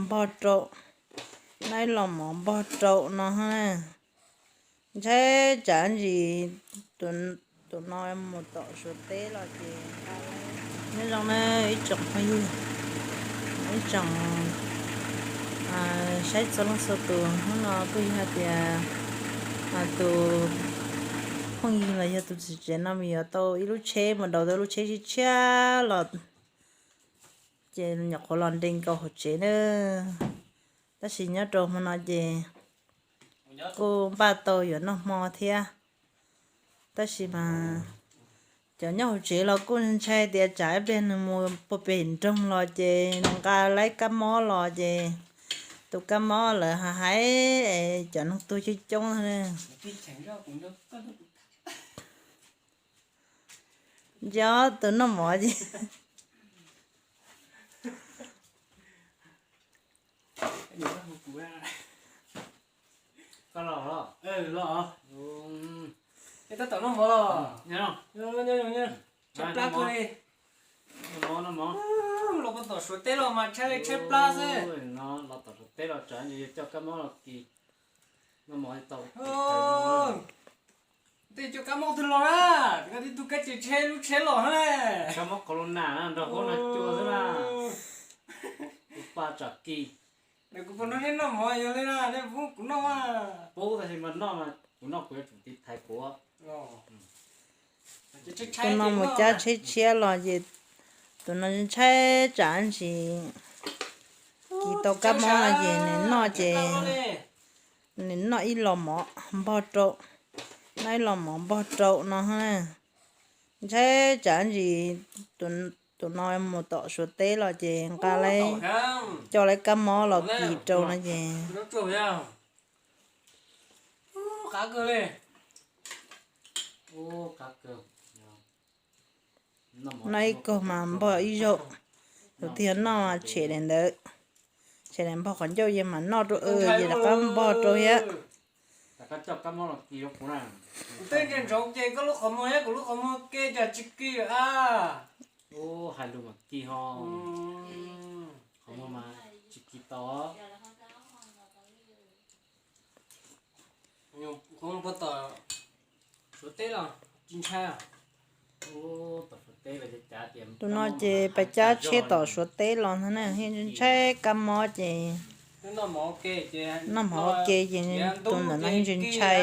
npog rau, noj ib los mov npog rau no na. Ntshai tsam ntsis tus no mus tom Suav teb los ces nyob zoo na ib tsoom phooj ywg, ib tsoom saib txhua leej txhua tus, hnub no kuj yog hais tias tus phooj ywg los yog tus txiv tsev no mas yuav tau ib lub tsheb mus daus tau lub tsheb tshiab tshiab los ces nyuam qhuav los nres nkaus hauv tsev na. Tab sis nyob rau hmo no ces kuj npaj tau yuav noj hmo thiab. Tab sis mas cov nyob hauv tsev los kuj ntshai tias tsam ib pliag nws mus puag pem nroog los ces nws nqa laib kab mob los ces tus kab mob lawv hais hais es cov neeg tuag coob coob. Ntsia tus noj mov ces Los tom Suav teb los mas tshaib li tshaib plab xwb. Tej coj kab mob twg los na, koj tib tug kab tsis tsheb lub tsheb los na. Kab mob corona na nrog huab no cua xwb na. Kuv pa tsam kis. Kuv puas nrog nej noj mov yog li na, nej pub kuv noj mas. Pub tab sis mas noj mas kuv noj kuv yuav tsum tiv thaiv kuv. Tus no mus cab tsheb tshiab los ces tus no ntshai tsam ntsis kis tau kab mob no ces nws noj ces nws noj ib los mov npog rau, noj ib los mov npog rau no. Ntshai tsam ntsis tus no mus tom Suav teb los ces nqa laib, coj laib kab mob los kis rau no ces noj ib kaug mas npog ib zaug, tus twg noj tshem daim ntawd, tshem daim npog qhov ncauj ces mam noj rau, ces rov qab npog rau thiab. Kuv tej ntsia ntsoov ces koj lub qhov muag thiab kuv lub qhov muag ke cas tsis kis lawm a. Hais lus mas kis ho, qhov muag mas tsis kis tau. Tom Suav teb los tsis ntshai. Tus no ces pais cab tsheb tom Suav teb los ntag na, yeej ntshai kab mob ces noj mov ua ke ces tus ntawm no yeej ntshai.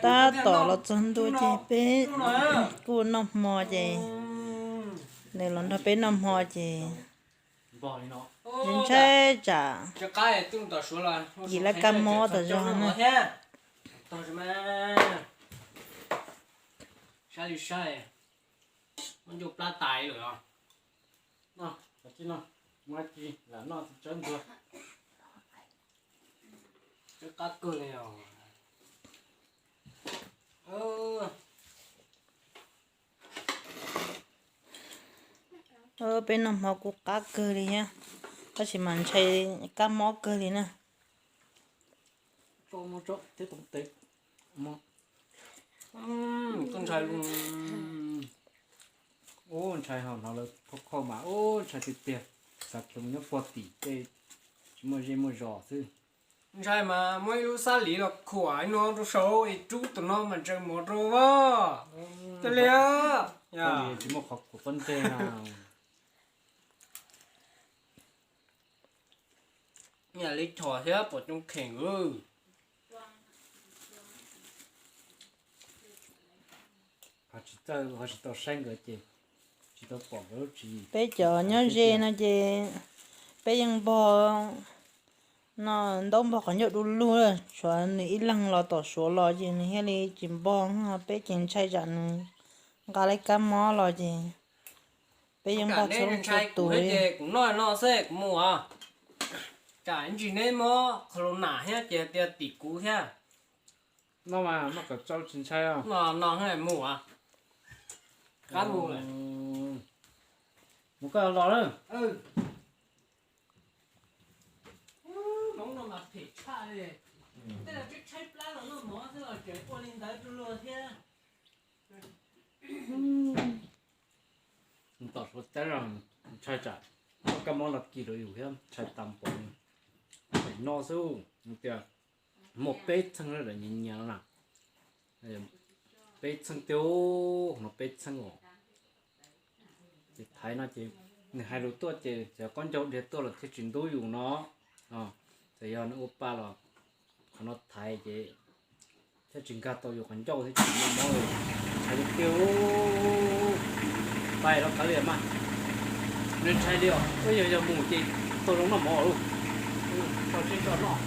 Tab tom los txog ntua ces peb kuj noj hmo ces nws los nrog peb noj hmo ces ntshai tsam kis lawv kab mob tas zog na. Peb noj hmo kuj qab kawg li thiab, tab sis mas ntshai kab mob kawg li na. Ntshai, ntshai hauv no lawv khauj khauj mas ntshai tiag tiag, xav khiav mus nyob puag tim tej tsis muaj zej muaj zos xwb. Ntshai mas muab ib lub xab lis los khuam ib no rau saud es rub tus no mas ntsaws mov rau as. Cia li, tsis muaj qhov khuam pob ntseg na. Yam li chom thiab pom coob kheem. Ho tsis txawj, ho tsis tau saib nkawd ces tsis tau pom nkawd lub tswv yim. Peb cov nyob ze no ces peb yeej npog, no ntaub npog qhov ncauj du lug, tshuav nws ib leeg los tom Suav los ces nws thiaj li tsis npog, peb ces ntshai tsam nws nqa lawv kab mob los ces peb yeej npog txhua leej txhua tus li. Kuv noj no xwb kuv mus os. Tsam ntsis neb mob corona thiab ces tias tim kuv thiab. Noj mas noj kom tsau tsis ntshai os. No mus as. Qab mus lawm. Mus koj los lawm. Hmoob no mas phem tshaj li. Tej laus tshaib tshaib plab los noj mov xwb los tseem ua li ntawd rau luag thiab. Tab ntshai tsam koj kab mob los kis rau yus thiab, ntshai tas npaum li. Pem no xwb tias muaj peb txheej lawm nyias nyias no na. Peb txheej tiag, no peb txheej os. Ces thaiv no ces nws hais lus tuaj ces txawm qaub ncaug dhia tuaj los thiaj tsis ntub yus no. Txawm yog nws ua pa los qhov no thaiv ces thiaj tsis nkag tau yus qhov ncauj thiab tsis muaj mob li. Ntshai tiag tiag. Pais rau qhov li mas, nws ntshai li os. Yog yog mus ces tau zoo noj mov lawm. Tso tseg tso noj.